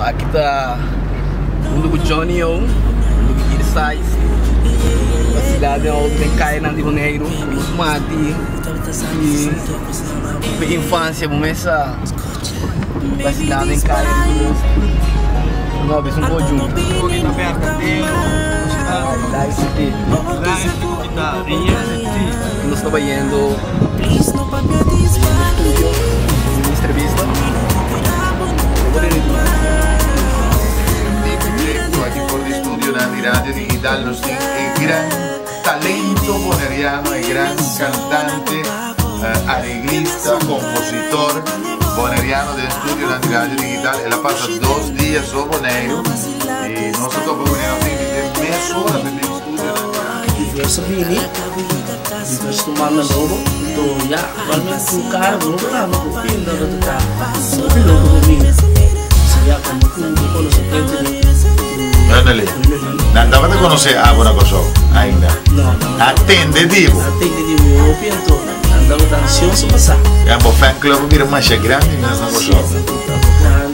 aki ta huntu ku Johnny O, huntu ku Kid Size, basilá den outo den kayanan di Boneiru, mati i infansia bo mes a basilá den kaya di tur no bisa un poco junto. Nos ta bayendo studio di entrevista. Aki for di studionan di Radio Digital nos tin e gran talento boneriano, e gran cantante, areglista, compositor boneriano den studionan di Radio Digital. El a pasa dos dia so Boneiru y nos a topa cu nos a invit'é mesora pa e bin studionan di Radio. Diverso bini, diverso manda nobo, anto ya, actualmente cu cara nobo tambe cu pinta lo ta hopi loco pa mira. So ya, como cu mi conoce Anthony, Ándale. Nan tabata conoce abo na Kòrsou ainda? No, no. A tende di bo? A tende di mi hopi anto nan tabata ansioso pa sa. Ya, bo fan club a bira masha grandi mes na Kòrsou. Si, tabata grandi.